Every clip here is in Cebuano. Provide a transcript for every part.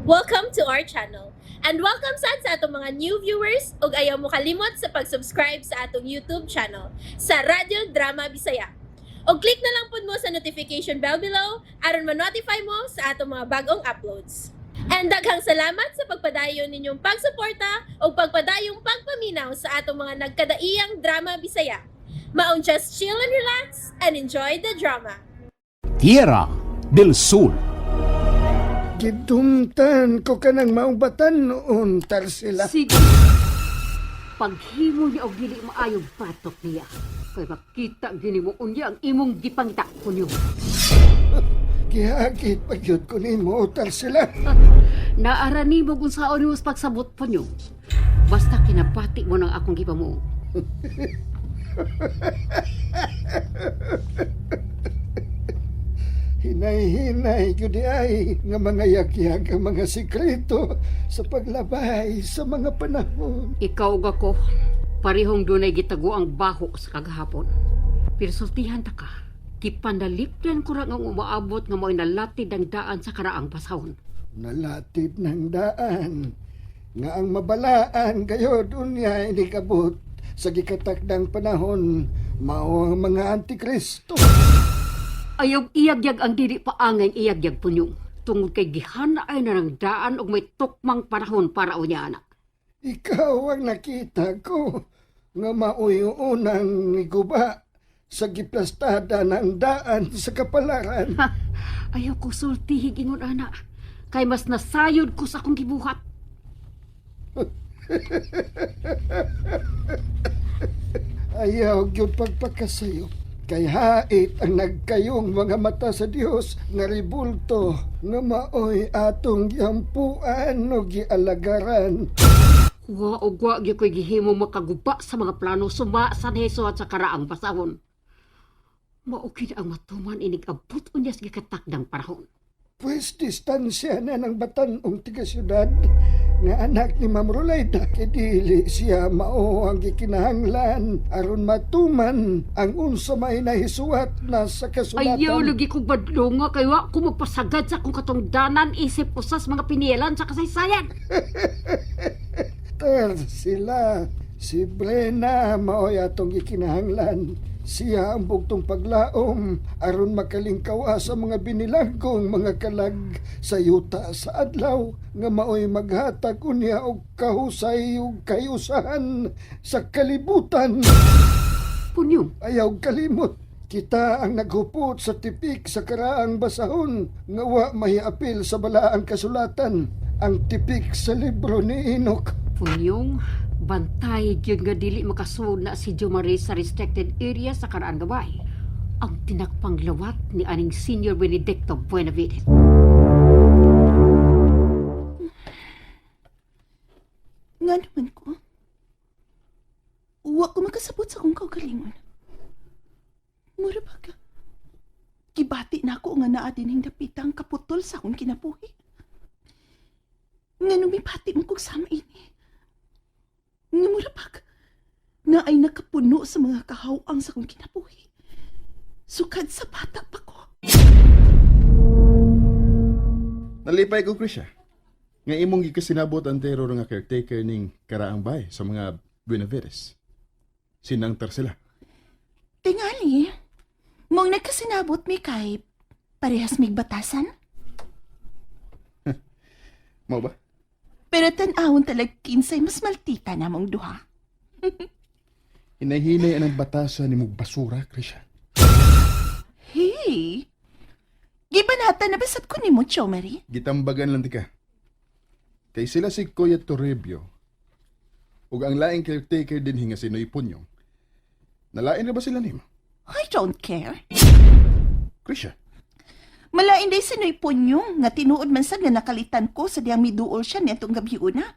Welcome to our channel. And welcome sad sa atong mga new viewers ug ayaw mo kalimot sa pag-subscribe sa atong YouTube channel sa Radyo Drama Bisaya. Og click na lang pud mo sa notification bell below aron ma-notify mo sa atong mga bagong uploads. And daghang salamat sa pagpadayon ninyong pagsuporta ug pagpadayong pagpaminaw sa atong mga nagkadaiyang drama Bisaya. Maong just chill and relax and enjoy the drama. Tierra del Sol. Gidumtan ko kanang maong batan-on, Tarsila. Sige. Paghimo niya og dili maayong batok niya. Kay makita gini mo unya ang imong gipangita kunyo. Gihagit pagyud ko nimo, Tarsila. Naara nimo kung saon nimo sa pagsabot punyo. Basta kinapati mo ng akong gipamuo. Hinay-hinay gyud ay nga mga yakyag ang mga sikreto sa paglabay sa mga panahon. Ikaw ug ako, parehong dunay gitago ang baho sa kagahapon. Pero sultihan ta ka, gipanalipdan ko ra nga umaabot nga mo'y nalatid ang daan sa karaang pasahon. Nalatid ng daan nga ang mabalaan gayod unya inikabot sa gikatakdang panahon mao ang mga antikristo. Ayaw iyagyag ang dili paangay iyagyag punyong. Tungod kay gihanaay na ng daan og may tukmang panahon para unya anak. Ikaw ang nakita ko nga mao'y unang niguba sa giplastada ng daan sa kapalaran. Ha, ayaw ko sultihi ingon ana. Kay mas nasayod ko sa akong gibuhat. Ayaw gyud pagpakasayo. Kay hait ang nagkayong mga mata sa Dios nga ribulto nga maoy atong giampuan o gialagaran. Wa og wa gyud ko'y gihimo makaguba sa mga plano suma sa Heso at sa karaang pasahon. Mao gyud ang matuman inig abot unya sa gikatakdang panahon. Pwes distansya na ng batanong tiga syudad nga anak ni Ma'am Rolayda. Kay dili siya mao ang gikinahanglan aron matuman ang unsa may nahisuwat na sa kasulatan. Ayaw lagi kong badlonga kay wa ko magpasagad sa akong katungdanan isip usas mga pinielan sa kasaysayan. Ter sila. Si Brena mao'y atong gikinahanglan. Siya ang bugtong paglaom aron makalingkawa sa mga binilangkong mga kalag sa yuta sa adlaw nga mao'y maghatag unya og kahusay ug kayusahan sa kalibutan. Punyong, Ayaw kalimot. Kita ang naghupot sa tipik sa karaang basahon nga wa mahiapil sa balaang kasulatan ang tipik sa libro ni Enoch. Punyong, bantay gyud nga dili makasuod na si Jomare sa restricted area sa karaan gabay. Ang tinakpang lawat ni aning Senior Benedicto Buenavides. Nga naman ko. Wa ko makasabot sa akong kaugalingon. Mura ba ka? Gibati na ako nga naa dinhing dapita ang kaputol sa akong kinabuhi. Nga numipati mo kog sama ini. Nga mura ba ka? Na ay nakapuno sa mga kahawang sa akong kinabuhi. Sukad sa bata pa ko. Nalipay ko, Krisha. Nga imong gikasinabot ang terror nga caretaker ning karaang bay sa mga Buenavides. Sinang Tarsila. Tingali, mong nagkasinabot mi kay parehas mig batasan. Mao ba? Pero tan-awon talag kinsay mas maltita na mong duha. Hinahinay ang batasan ni mong basura, Krisha. Hey! Gibanata na basat ko ni mo, Chomary? Gitambagan lang di ka. Kay sila si Kuya Toribio. Ug ang laing caretaker din hinga si Noy Punyong. Nalain na ba sila nimo? I don't care. Krisha, Malain day si Noy Punyong nga tinuod man sad nga nakalitan ko sa diyang miduol siya niadtong gabi una.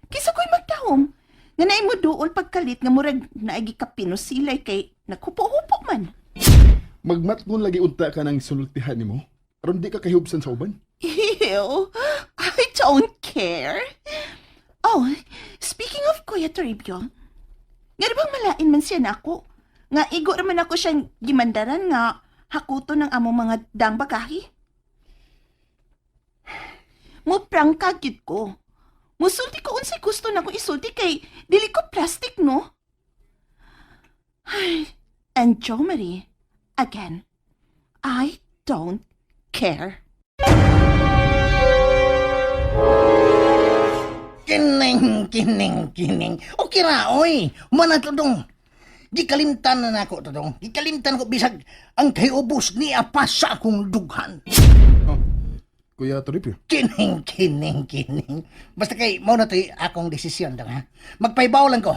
Kisa ko'y magtahom. Nga naay mo duol pagkalit nga murag naagi kapino silay kay naghupo-hupo man. Magmatngon lagi unta ka ng sultihan nimo. Aron di ka kahubsan sa uban. Ew, I don't care. Oh, speaking of Kuya Toribio, nga di bang malain man siya na ako? Nga igo raman ako siyang gimandaran nga hakuto ng among mga dang bagahi. Mo prangka gyud ko. Musulti ko unsay gusto nako isulti kay dili ko plastic, no? Ay, and Jo Marie, again, I don't care. Kining, kining, kining. Okay ra, oy. Mana to dong. Gikalimtan na nako to dong. Gikalimtan ko bisag ang kayubos ni apa sa akong dughan. Oh, Kuya Toribio. Kining, kining, kining. Basta kay mao na to'y akong desisyon dong ha. Magpaybaw lang ko.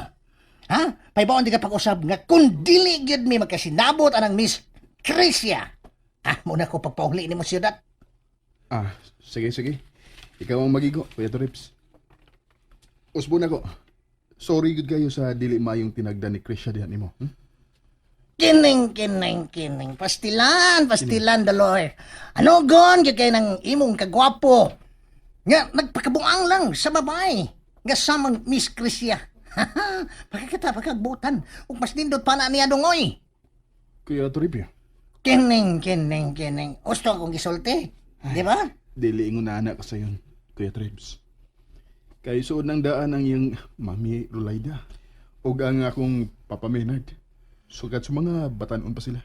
Ha? Paybaw di ka pag-usab nga kung dili gyud mi magkasinabot anang Miss Crisia. Ah, muna ko pagpauli nimo siyudad. Ah, sige, sige. Ikaw ang magigo, Kuya Toribs. Usbo na ko. Sorry gud kayo sa dili maayong tinagda ni Krisha diha nimo. Kining, kining, kining. Pastilan, pastilan, Dolor. Ano gon, gyud kay ng imong kagwapo. Nga, nagpakabuang lang sa babae. Nga samang Miss Crisia. Pakakita, pakagbutan. Ug mas nindot pa na niya dungoy. Kuya Toribio. Kining, kining, kining. Gusto akong gisulti. Di ba? Dili ingon na anak ko sayon, Kuya Trebs. Kay suod ng daan ang iyang Mami Rulaida ug ang akong Papa Maynard. Sugat sa mga batanon pa sila.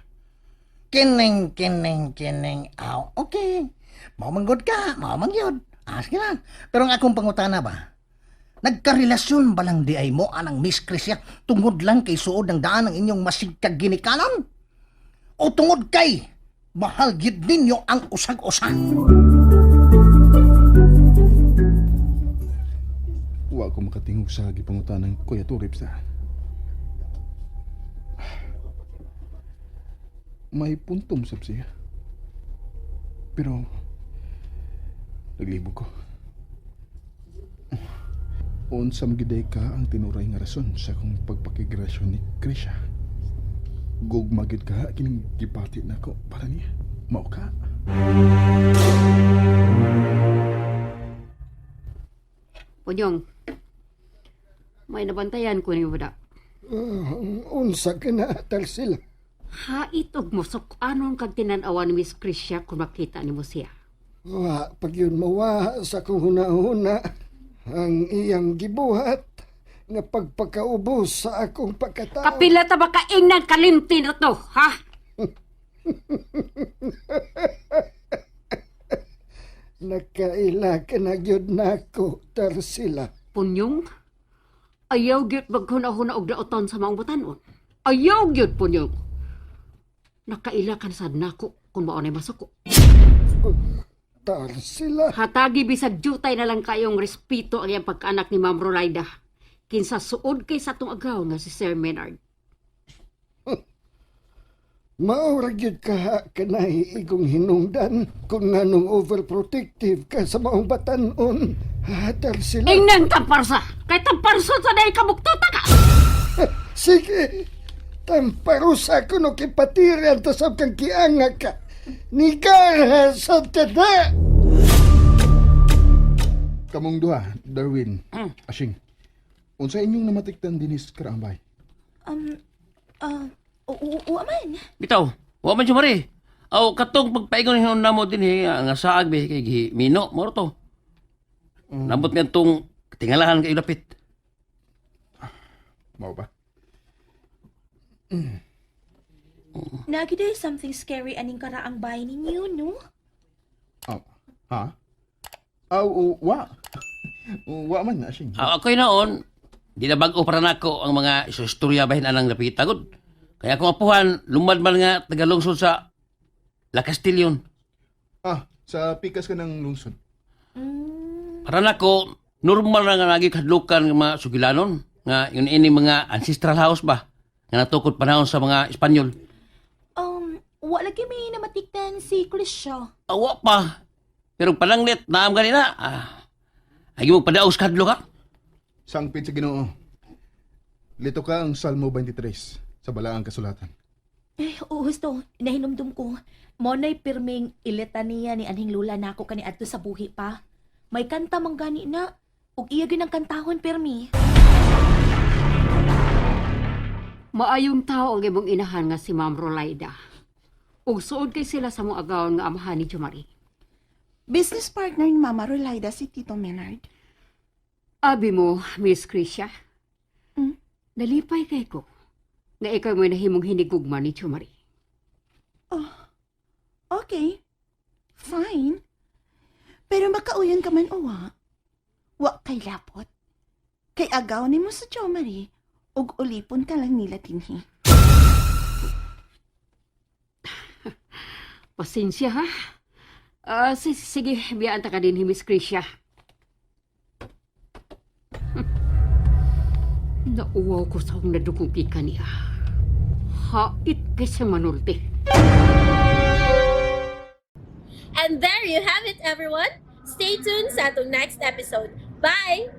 Kining, kining, kining. Aw, okay. Mao manggod ka, mao man yun. Ah, sige lang. Pero ang akong pangutana ba? Nagkarelasyon ba lang di ay mo anang Miss Crisia tungod lang kay suod ng daan ang inyong masigkag ginikanan? O tungod kay mahal gid ninyo ang usag-usa? Wa ko makatingog sa gipangutan ng Kuya Toribs na. May puntom sab siya. Pero naglibog ko. Unsam giday ka ang tinuray nga rason sa akong pagpakigrasyon ni Krisha. Gugma gyud ka kining gipati nako para niya. Mao ka. Punyong, may nabantayan ko ni Wada. Ah, unsa ka na, Tarsila. Hait og musok-anon kag tinan-awa ni Miss Crisia kung makita nimo siya. Wa, pag yun mawa sa akong huna-huna, ang iyang gibuhat nga pagpakaubos sa akong pagkatao. Kapila ta ba kaingnan kalimti na to, ha? Nakaila ka na gyud nako, Tarsila. Punyong, ayaw gyud maghuna-huna og daoton sa maong batanon. Ayaw gyud, Punyong. Nakaila ka na sad nako kung mao na'y masuko. Tarsila. Hatagi bisag jutay na lang kayong respeto ang iyang pagkaanak ni Ma'am Rolaida. Kinsa suod kay sa atong agaw nga si Sir Maynard. Maura gyud ka kanay igong hinungdan kung nganong overprotective ka sa maong batanon. Ha, Tarsila. Ingnan tamparsa! Kay tamparsa sa dahil kabuktuta ka! Sige, tamparusa ko no kipatiri ang tasab kang kianga ka. Nigar sa tada! Kamong duha, Darwin. Ashing. Unsa inyong namatiktan dinis karaambay? Um, oo, oo, man. Bitaw, wa man siya mari. Aw katong pagpaingon hinon namo dinhi nga saag bi kay gi mino moro to. Nambot mi atong tingalahan kay lapit. Mao ba? Nagiday something scary aning karaang bahay ninyo, no? Oh, ha? Aw, oh, wa. Wa man Ashing. Aw ako'y naon, di na bag-o para nako ang mga istorya bahin anang lapita gud. Kaya kung apuhan, lumad man nga tagalungsod sa La Castillon. Ah, sa pikas ka ng lungsod. Para nako, normal na nga nagi kadlukan nga mga sugilanon nga yun ini mga ancestral house ba nga natukod panahon sa mga Espanyol. Wa lagi may namatiktan si Krisha. Awa pa. Pero pananglit, naam ganina. Ah, ay mo padaos kadlo ka. Sangpit sa Ginoo. Lito ka ang Salmo 23 sa balaang kasulatan. Eh, oo, husto. Nahinumdum ko. Mo na'y pirming ilitaniya ni anhing lula nako kani adto sa buhi pa. May kanta man gani na. Ug iya gyud ang kantahon pirmi. Maayong tao ang imong inahan nga si Ma'am Rolaida. Ug suod kay sila sa mong agawon nga amahan ni Jomari. Business partner ni Mama Rolaida si Tito Menard. Abi mo, Miss Krisha. Nalipay kay ko na ikaw mo'y nahimong hinigugma ni Chumari. Oh, okay. Fine. Pero makauyan ka man uwa. Wa kay lapot. Kay agaw ni mo sa Jomari, ug ulipon ka lang nila dinhi. Pasensya ha. Ah, sige, biyaan ta ka din, Miss Krisha. Nauwaw ko sa akong nadugong kaniya. Hait kay sa manulti. And there you have it, everyone. Stay tuned sa atong next episode. Bye!